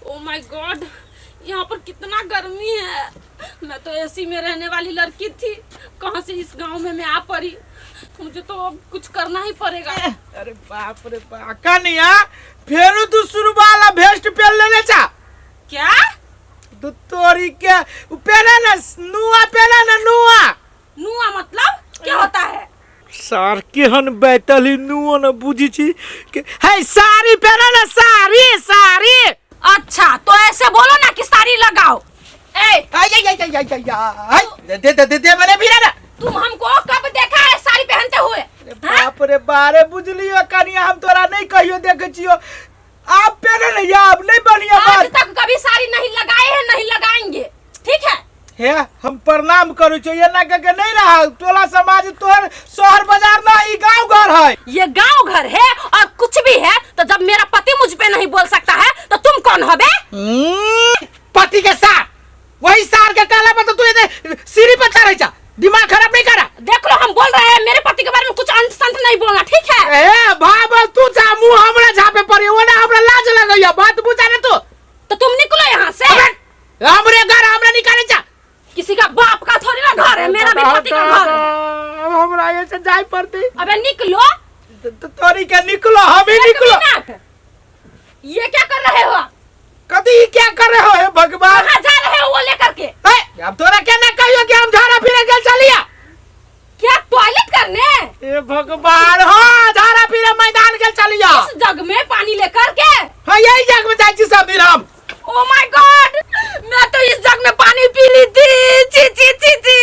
O my God, यहाँ पर कितना गर्मी है। मैं तो एसी में रहने वाली लड़की थी, कहाँ से इस गांव में मैं आ पड़ी। मुझे तो अब कुछ करना ही पड़ेगा। अरे बाप रे बाप, कनिया फेरू तू सुरवाला भेस्ट पहन लेने चा। क्या? तू तोरी के उ पहना ना, नुआ पहना ना, नुआ। नुआ मतलब क्या होता है? सार केहन बैतल ही नुआ न बुझी छी के है साड़ी पहना ना, साड़ी साड़ी। अच्छा तो ऐसे बोलो ना कि साड़ी लगाओ। ए आई आई आई आई आई आई दे दे दे दे मैंने भी ना। तुम हमको कब देखा है साड़ी पहनते हुए? अरे बाप रे बारे बुझलियो कनिया, हम तोरा नहीं कहियो देखे छियो। आप पहने नहीं, आप नहीं बढ़िया आज बात। तक कभी साड़ी नहीं लगाए हैं, नहीं लगाएंगे, ठीक है? हे हम प्रणाम करू छो, ये ना के नहीं रहा टोला समाज तोहर शहर बाजार ना, ई गांव घर है। ये गांव घर है और कुछ भी है तो जब मेरा पति मुझ पे नहीं बोल सकता है तो तुम कौन हो बे? पति के साथ वही सार के कहला पर तो तू एते सीढ़ी पर चढ़ै छा, दिमाग खराब नहीं करा। देख लो हम बोल रहे हैं, मेरे पति के बारे में कुछ अंत संत नहीं बोलना, ठीक है? ए भाब तू जा मुंह हमरा झापे पड़ी, ओना हमरा लाज लगैया, बात बुझा ना तू। तो तुम निकलो यहाँ से। अबे, हमरे घर हमरा निकाले जा। किसी का बाप का थोड़ी ना घर है, मेरा भी पति का घर है। अब हमरा ये से जाय पड़ती। अबे निकलो। तोरी के निकलो, हम ही एक निकलो। मिनट, ये क्या कर रहे हो आप? कथी क्या कर रहे हो हे भगवान? कहाँ जा रहे हो वो लेकर के? ए, अब तोरा के ना कहियो कि हम झाड़ा फिरे गेल चलिया। क्या टॉयलेट करने? ए भगवान, हाँ झाड़ा फिरे मैदान गेल चलिया। इस जग में पानी लेकर के? हाँ यही जग में जाइ छी सब दिन हम। ओ my God, मैं तो इस जग में पानी पी ली थी। छी छी छी छी,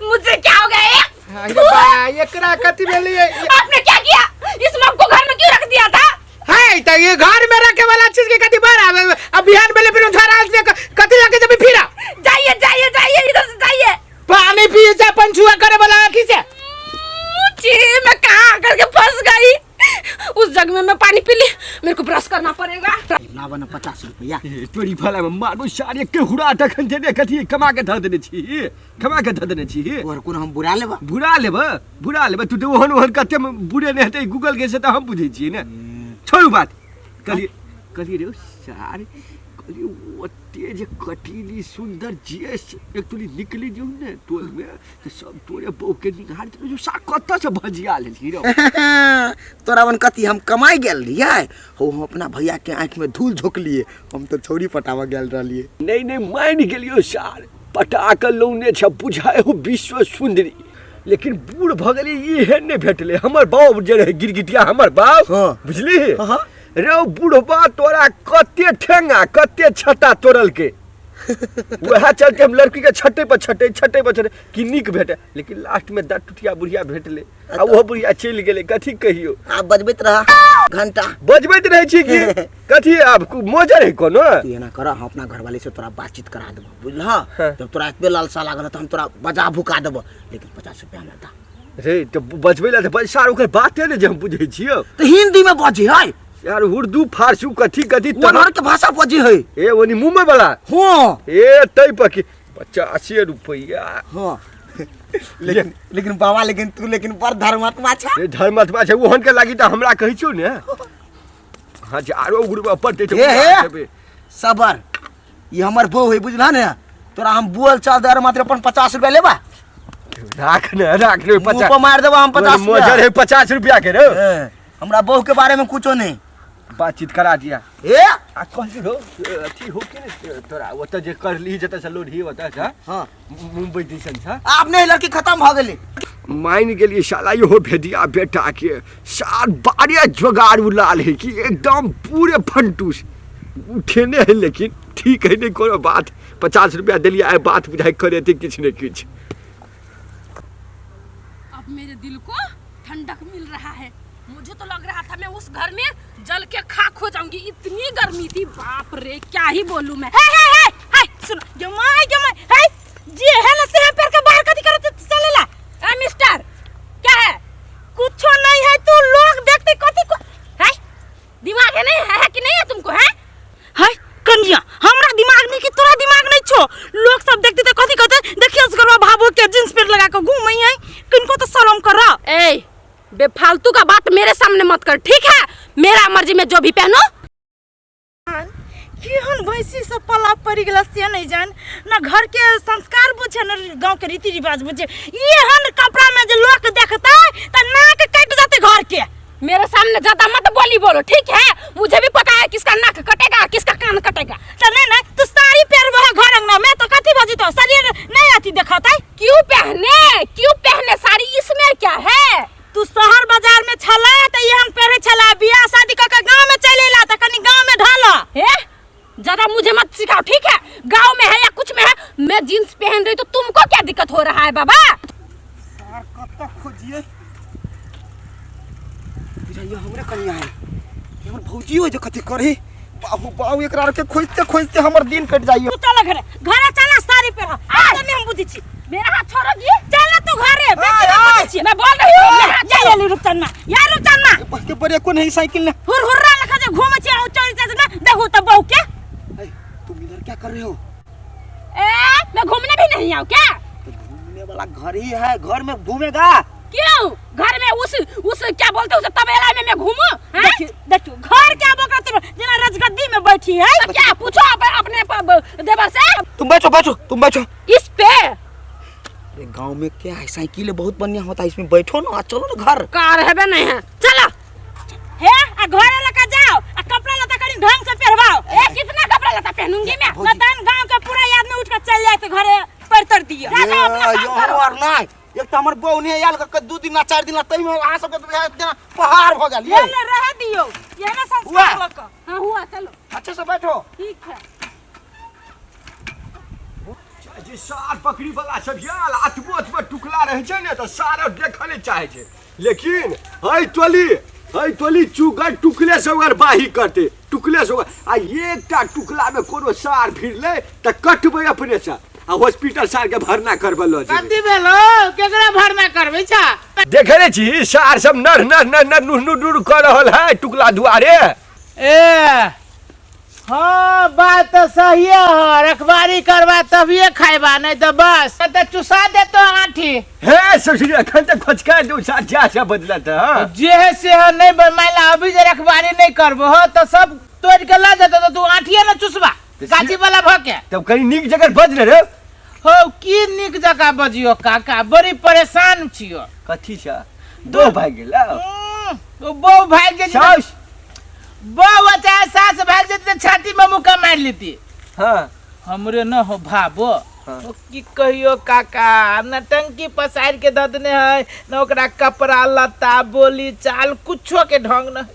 मुझसे क्या हो गया ये? हाँ, ये बा, एकरा कथी भेलिए? आपने क्या किया? इस मग को घर में क्यों रख दिया था? है त ये घर में रखे वाला चीज के कथी बार आवे? अब बिहान बेले फिर झाड़ा के कथी लगे जब फिरा? जाइए जाइए जाइए इधर से जाइए। पानी पिए से पंछुआ करे वाला आखी से। छी, मैं कहाँ आकर के फंस गई। उस जग में मैं पानी पी ली, मेरे को ब्रश करना पड़ेगा। लावा ना 50 रुपया। ए, तोरी भला में मारू सारे के हुरा तखन देने कथी कमा के धऽ देने छी, कमा के धऽ देने छी। और कोन हम बुरा लेबा? बुरा लेब, बुरा लेब तू तऽ ओहन ओहन कते बुरे नहि हेतै गूगल के से तऽ हम बुझै छियै ने। छोड़ू बात, कहलियै कहलियै रे सार, कहलियै ओते जे कटीली सुंदर जे एक्चुअली निकली जो ने टोल में तऽ सब तोरे बहू के निहार जो सा कतऽ से भजिया लेलही रे। तोरा वन कथी हम कमाई गेल रहियै? हो हम अपना भैया के आँखि में धूल झोंकलिए, हम तऽ छौरी पटाबऽ गेल रहलियै। नहीं नहीं मान गेलियो सार, पटा कऽ लौने छ बुझाय हो विश्व सुंदरी, लेकिन बूढ़ भऽ गेलियै इहे नहि भेटलै। हमर बाप जे रहै गिरगिटिया हमर बाप, हाँ। बुझली हाँ। रे बुढ़बा तोरा कते ठेंगा कते छत्ता तोड़लकै, वएह चलते हम लड़की के छटे पर छटे छटे पर छटे कि नीक भेटे, लेकिन लास्ट में दस टुटिया बुढ़िया भेटलै आ ओहो बुढ़िया चलि गेलै। कथी कहियो, आब बजबैत रह घंटा बजबैत रहै छी कि कथी आब मोजर है कोनो? तू एना कर, हम अपना घरवाली से तोरा बातचीत करा देबो, बुझलह? हाँ। जब तोरा एतबे लालसा लागल त हम तोरा बजा भुका देबो, लेकिन 50 रुपया हमरा दा। रे तो बजबै ला तऽ सार ओकर बाते ने जे हम बुझै छियौ। तऽ हिंदी में बजे है यार, उर्दू फारसी कथी कथी ओनहर के भाषा बजे है। ए ओनी मुंबई वाला। हाँ। ए तै पर की 85 रुपया। हाँ। लेकिन लेकिन बाबा, लेकिन तू लेकिन बड़ धर्मात्मा छा। ए धर्मात्मा छै ओहन के लागी तऽ हमरा कहै छौ ने। हाँ जे आरो उड़बऽ पड़तै तऽ हे, हे। देबै। सबर, ई हमर बहू है, बुझला ने? तोरा हम बोल चाल दे मात्र अपन 50 रुपया लेबा। राख ने, राख ने, मुंह 50 पर मार देबा हम 50 रुपया। मोजर है 50 रुपया के रे। ए, हमरा बहू के बारे में कुछो नहीं। बातचीत करा दिया। ए? आ कहली हो, अथी हो के ने तोरा ओतऽ जे करली जतऽ से लोढ़ी ओतऽ से। हाँ। मुंबई दिसन से। आब नहीं लड़की खत्म भ गेली। मान गेलिए साला इहो भेदिया बेटा के सार बारे जोगाड़ू लाल है कि एकदम पूरे फंटूस उठेने है, लेकिन ठीक है नहीं कोनो बात। 50 रुपया दिलिए आइ बात बुझाइ करे थे किछु ने किछु। अब मेरे दिल को ठंडक मिल रहा है। मुझे तो लग रहा था मैं उस घर में जल के खाक हो जाऊंगी, इतनी गर्मी थी, बाप रे क्या ही बोलूं मैं। हे हे हे हे सुन, जमाई जमाई हे जे है ना से पैर के बाहर कथी करत चलेला? ए मिस्टर क्या है? कुछो नहीं है, तू लोग देखते कथी को है दिमाग है नहीं है, है कि नहीं है तुमको? है है कन्या, हमरा दिमाग नहीं कि तोरा दिमाग नहीं छो। लोग सब देखते त कथी कहते, देखियो असगरवा भाबो के जींस पैंट लगा के घूमै है, किनको तो शर्म कर। ए बेफालतू का बात मेरे सामने मत कर, ठीक है? मेरा मर्जी में जो भी पहनो। केहन भैंसी सब पला पड़ि गेला से नहीं जान, ना घर के संस्कार बुझे ना गांव के रीति रिवाज बुझे। एहन कपड़ा में जे लोग देखता त नाक कटि जते घर के। मेरे सामने ज्यादा मत बोली बोलो, ठीक है? मुझे भी पता है किसका नाक कटेगा किसका कान कटेगा। त नहीं नहीं तू साड़ी पहनबो है घर अंगना में तो कथी बजी तो शरीर नहीं अथी देखतै। क्यों पहने, क्यों पहने साड़ी, इसमें क्या है? तू शहर बाजार में छला त एहन पहरे छला, बियाह शादी क के गांव में चलि अयला त कनी गांव में ढल। हे ज्यादा मुझे मत सिखाओ, ठीक है? गांव में है या कुछ में है, मैं जींस पहन रही तो तुमको क्या दिक्कत हो रहा है बाबा? सार कब तक खोजिए बुझाइए हमरे कनिया है, हमर भौजी हो जे कथी करे। बाबू बाबू एकरा के खोजते खोजते हमर दिन कट जाइए। तू चल घरे, घरे चल साड़ी पहन। आ नहीं हम बुझी छी, मेरा हाथ छोड़ोगी? चल तू घरे, बेसी नहीं बुझी छी। मैं बोल रही हूँ, मेरा हाथ जा ले रुपचन मा, या रुपचन मा। के बड़े को नहीं साइकिल ने हुर हुर्रा लखा जे घूमे छी आ चल चल ना देखू त बहू के। ए, तुम इधर क्या कर रहे हो? ए मैं घूमने भी नहीं आऊँ क्या? तो घूमने वाला घर ही है, घर में घूमेगा क्यों? घर में उस क्या बोलते हैं उसे तबेला में मैं घूमूं? हाँ? देखियो देखियो घर के आबो करते जेना रजगद्दी में बैठी है। तो क्या पूछो आप अपने देवर से। तुम बैठो बैठो तुम बैठो इस पे। अरे गांव में क्या है, साइकिल बहुत बढ़िया होता है, इसमें बैठो ना, चलो ना घर। कार है बे नहीं है, चलो। हे आ घरे लका जाओ आ कपड़ा लत्ता कनी ढंग से पहनवाओ। ए कितना कपड़ा लत्ता पहनूंगी मैं? न तहन गांव के पूरा आदमी उठ के चल जाए तो घरे पैर तर दियो। जा जाओ अपना काम करो। और नहीं एक तो हमर बहू नहीं आयल के 2 दिन ना 4 दिन ना तई में अहाँ सब के इतना पहाड़ भ गेल। ये ले रह दियो, ये ना संस्कार हुआ। लक। हाँ हुआ, चलो अच्छे से बैठो। ठीक है। जे सार बकरी वाला सब यार आठबो अथवा टुकला रहे छै ने तऽ सार देखऽ नहि चाहे छै, लेकिन है टोली चुगर टुकले से ओकर बाही करते, टुकले से आ एकटा टुकला में कोनो सार भिड़लै तऽ कटबै अपने से आ हॉस्पिटल सार के भरना करबै लऽ जेबै। कथी भेलो, केकरा भरना करबै छा? देखे नै छी सार सब नर नर नर नर नुर नुर नुर कऽ रहल है टुकला दुआरे। ए हाँ बात तो सही है, रखवारी करवा तभिए खाइबा, नहीं तो बस तो चुसा देतो आठी। हे ससुर अखन तऽ खोचका दू सार जा से बदलत है। जे है से है नहीं माइला अभी जे रखवारी नहीं करबो हो तो सब तोड़ के ला जेतो तो तू आठिए न चुसबा गाछी वाला भ के। तब कहीं नीक जगह बजले रे। हो की नीक जगह बजियो काका, बड़ी परेशान छियो। कथी छ दो भाग गेल बहू भाग गेल सास बहू चाहे सास भाग जेती त छाती में मुक्का मार लेती। हाँ हमरे न हो भाबो। हाँ। ओ की कहियो काका, न टंकी पसार के दऽ देने है न ओकरा कपड़ा लत्ता बोली चाल कुछो के ढंग न।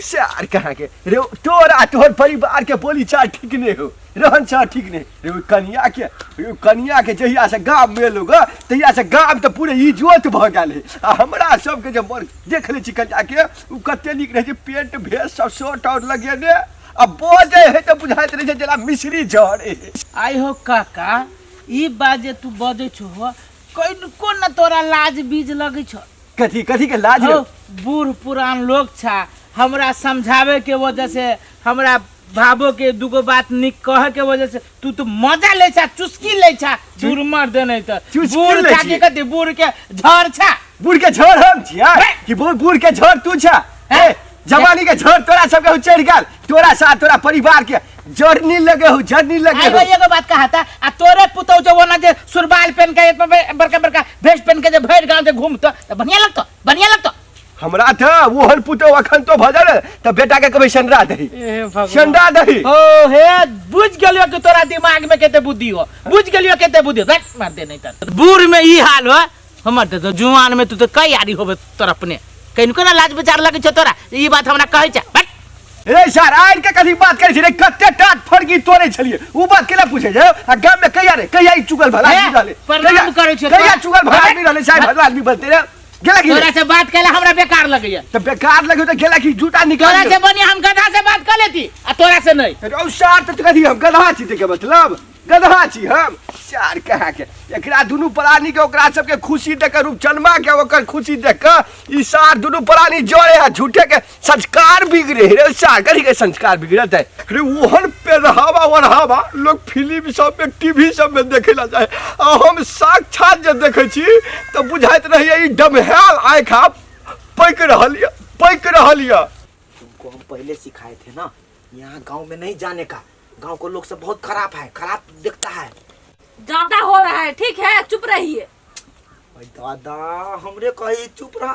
सार कहाँ के रे, तोरा तोहर परिवार के बोली चाल ठीक नहीं हो, रहन सहन ठीक नहीं रे। कनिया के रे, कनिया के जहिया से गाम में लोग तहिया से गाम तो पूरे इजोत भऽ गेल है। आ हमरा सबके जे मर देख लै छी कनिया के, उ कते नीक रहै छै, पेंट भेस सब शर्ट और लगेने आ बजै है तऽ बुझाइत रहै छै जेना मिश्री झड़ै है। आइ हो काका, ई बात जे तू बजै छहो कनिको न तोरा लाज बीज लगै छौ? कथी कथी के लाज हो, बूढ़ पुरान लोग छा, हमरा समझावे के वजह से, हमरा भाबो के दुगो बात निक कहे के वजह से तू तो मजा ले छा, चुस्की ले छा, दूर मर दे नहीं तो चुस्की बूढ़ लै छा छी। के कथी, बूढ़ के झड़ छा? बूढ़ के झड़ हम छियै कि बूढ़ के झड़ तू छा? हे जवानी के झड़ तोरा सबके हो चढ़ि गेल, तोरा साथ तोरा परिवार के जड़नी लगे हो, जड़नी लगे आई हो। भाई एगो बात कहा था, आ तोरे पुतौ जो ओना जे सुरबाल पहन के बड़का बड़का भेष पहन के जे भरि गांव जे घूमतो त बढ़िया लगतो, बढ़िया लगतो। हमरा त ओहन पुतौ अखन तो भजल त बेटा के कहबै संडरा दही, ए भगवान। संडरा दही। ओ हे बुझ गेलियो कि तोरा दिमाग में केते बुद्धि हो, बुझ गेलियो केते बुद्धि हो, बैठ मार दे नहीं त बूढ़ में ई हाल हो, हमर त जुआन में तू त कई आरी होबे तोर अपने कनिको ना लाज विचार लगै छौ तोरा, ई बात हमरा कहै छ। बैठ। रे सर आइ के कथी बात करै छी रे, कते टाट फड़की तोड़ै छलियै उ बात केना पूछै छै? आ गाम में कहिया रे, कहिया ई चुगल भला हे, आदमी रहलै? प्रणाम करै छियौ कहिया तोरा। चुगल भला आदमी रहलै? साहब भला आदमी बनतै रे, गेला की तोरा से बात कैला हमरा बेकार लगैया। त बेकार लगै त गेला की जूता निकाल तोरा से बढ़िया हम गधा से बात कर लेती आ तोरा से नहीं। रौ सार त कथी हम गधा छी के मतलब गधा छी हम सार कहाँ के एकरा दुनू प्राणी के ओकरा सबके खुशी देख के रूपचनमा के ओकर खुशी देख के ई सार दुनू प्राणी जड़े है, झूठे के संस्कार बिगड़े रे सार, कथी के संस्कार बिगड़त है रे? ओहन पेरहावा ओढ़ावा लोग फिल्म सब में टीवी सब में देखे ला जाए आ हम साक्षात जे देखे छी त बुझाइत रहैया ई डमहैल आँखि आब पकि रहल यऽ, पकि रहल यऽ। तुमको हम पहले सिखाए थे ना, यहाँ गांव में नहीं जाने का, गांव को लोग सब बहुत खराब है, खराब दिखता है। ज्यादा हो रहा है, ठीक है, चुप रहिए। भाई दादा हमरे कही चुप रहा,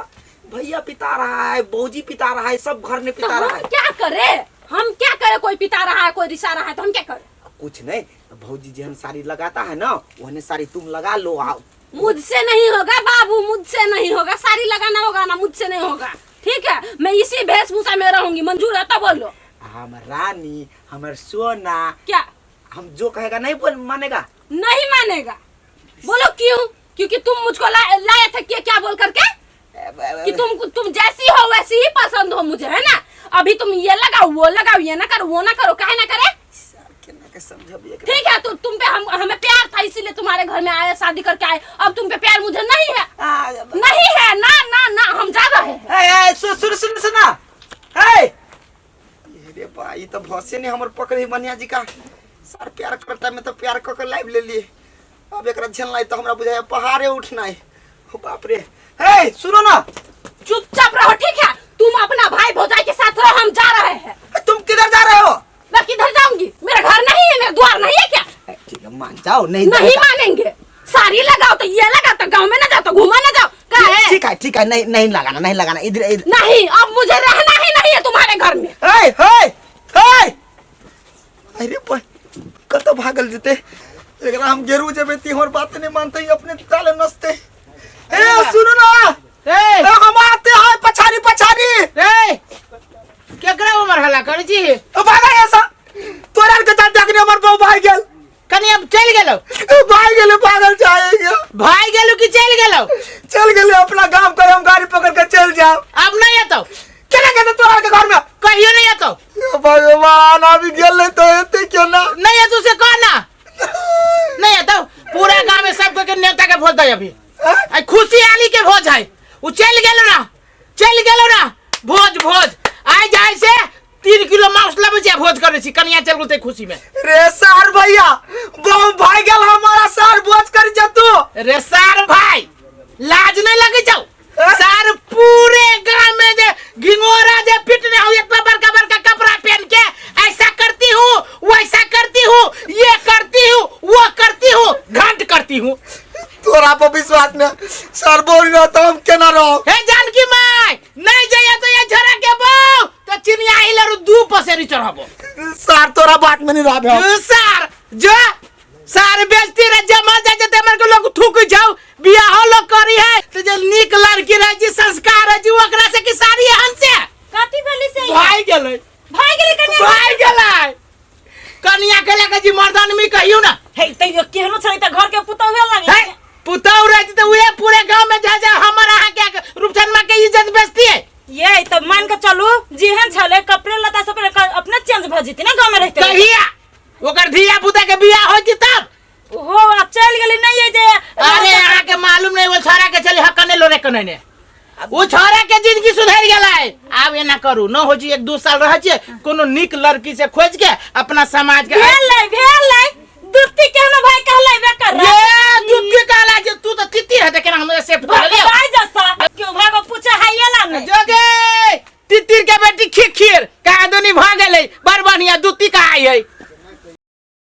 भैया पिता रहा है, बौजी पिता रहा है, सब घर ने तो पिता रहा हम है। क्या करे, हम क्या करे? कोई पिता रहा है, कोई रिसा रहा है, तो हम क्या करे? कुछ नहीं, भौजी जेहन साड़ी लगाता है ना वहने साड़ी तुम लगा लो। आओ। मुझसे नहीं होगा बाबू, मुझसे नहीं होगा, साड़ी लगाना होगा ना, मुझसे नहीं होगा, ठीक है? मैं इसी वेशभूषा में रहूंगी, मंजूर है तो बोलो। हम रानी, हमर सोना। क्या हम जो कहेगा नहीं बोल मानेगा? नहीं मानेगा। बोलो क्यों? क्योंकि तुम मुझको लाए थे क्या, क्या बोल करके कि तुम जैसी हो वैसी ही पसंद हो मुझे, है ना? अभी तुम ये लगाओ वो लगाओ, ये ना करो वो ना करो, काहे ना करे? केना के समझबिए एकरा? ठीक है, तो तुम पे हम हमें प्यार था इसीलिए तुम्हारे घर में आए, शादी करके आए। अब तुम पे प्यार मुझे नहीं है, नहीं है, ना ना ना, हम जा रहे हैं। ए, ए, सुन सुन सुन सुना, ए अरे भाई तो भसे ने हमर पकड़े बनिया जी का सर प्यार करता में तो प्यार क के लाइव ले लिए, अब एकरा झेलनाई तो हमरा बुझाया पहाड़े उठनाई। ओ बाप रे, ए सुनो ना, चुपचाप रहो, ठीक है? तुम अपना भाई भौजाई के साथ रहो, हम जा रहे हैं। ए, तुम किधर जा रहे हो? मैं किधर जाऊंगी? मेरा घर नहीं है, मेरा द्वार नहीं है क्या? ए, ठीक है मान जाओ, नहीं नहीं मानेंगे। साड़ी लगाओ तो ये लगाओ तो गांव में ना जाओ तो घुमा ना जाओ, का है? ठीक है ठीक है, नहीं नहीं लगाना, नहीं लगाना, इधर इधर नहीं, अब मुझे रहना ही नहीं है तुम्हारे घर में। ए हे हे, अरे पर कत भागल जते, एकरा हम गेरू जेबे ती हमर बात नहीं मानते, अपने ताले नसते। ए सुनो ना, ए ए, हम आते हैं पछाड़ी पछाड़ी। ए केकरा उमर हल्ला करै छी? ओ भागा ऐसा तोरा के साथ देखने हमर बहु भाग गेल। कनी अब चलि गेलौ? ए, भाग गेल, पागल जाएगा। भाग गेलौ कि चलि गेलौ? चल गेल अपना गांव के, हम गाड़ी पकड़ के चल जाओ। अब नहीं एतौ। केना के तोरा के घर में? कहियो नहीं एतौ। ए भगवान, अभी गेल नहीं तो एते क्यों ना? नहीं एतौ से कह ना, नहीं एतौ। पूरा गांव में सब के नेता के भोज दे अभी, आई खुशी आली के भोज है। उ चलि गेलौ ना, चलि गेलौ ना, भोज भोज आइ जाय से 3 किलो मांस लबै छी आ भोज करै छी। कनिया चल गेल खुशी में। रे सार भैया बहु भाई गेल हमारा, सार भोज कर जतू। रे सार भाई लाज नहीं लगे छौ? सार पूरे गांव में जे घिंगोरा जे पिटने हो, इतना बड़का बड़का कपड़ा पहन के ऐसा करती हूँ वैसा करती हूँ, ये करती हूँ वो करती हूँ, घंट करती हूँ। तोरा पर विश्वास न सर बोल रहा तो हम केना रहो। हे जानकी माय नहीं जाइए तो ये झरा के बहु तो चिनिया हिलर दू पसेरी चढ़ाबो। सार तोरा बात में नहीं रहा सार जो सार बेचती रह जमा जाए ते हमर के लोग थूक जाओ। बियाहो लोग करी है तो जे नीक लड़की रहे जी संस्कार है जी ओकरा से कि सारी एहन से कथी भेली से? भाई गेलै, भाई गेलै कनिया, भाई गेलै कनिया के लगे जी मर्दान में कहियो ना। हे तैयो केहनो छलै त घर के पुतौहे लगे। हे पुतौ रहती त उहे पूरे गांव में जा जा हमर अहाँ के रूपचनमा के इज्जत बेचती है। ये त मान के चलू जेहन छलै कपड़े लत्ता सब अपने चेंज भ जेती ना गांव में रहते। कहिया ओकर धिया पुता के बियाह होती तब हो आ चल गेली नहीं है जे। अरे अहाँ के मालूम नहीं वो छोरा के चली हकने लोरे कने ने वो छोरा के जिंदगी सुधर गेलै। आब एना करू न हो जी 1-2 साल रह छियै कोनो नीक लड़की से खोज के अपना समाज के भेलै भेलै दुर्ती केहनो भाई कहलै बेकर। ये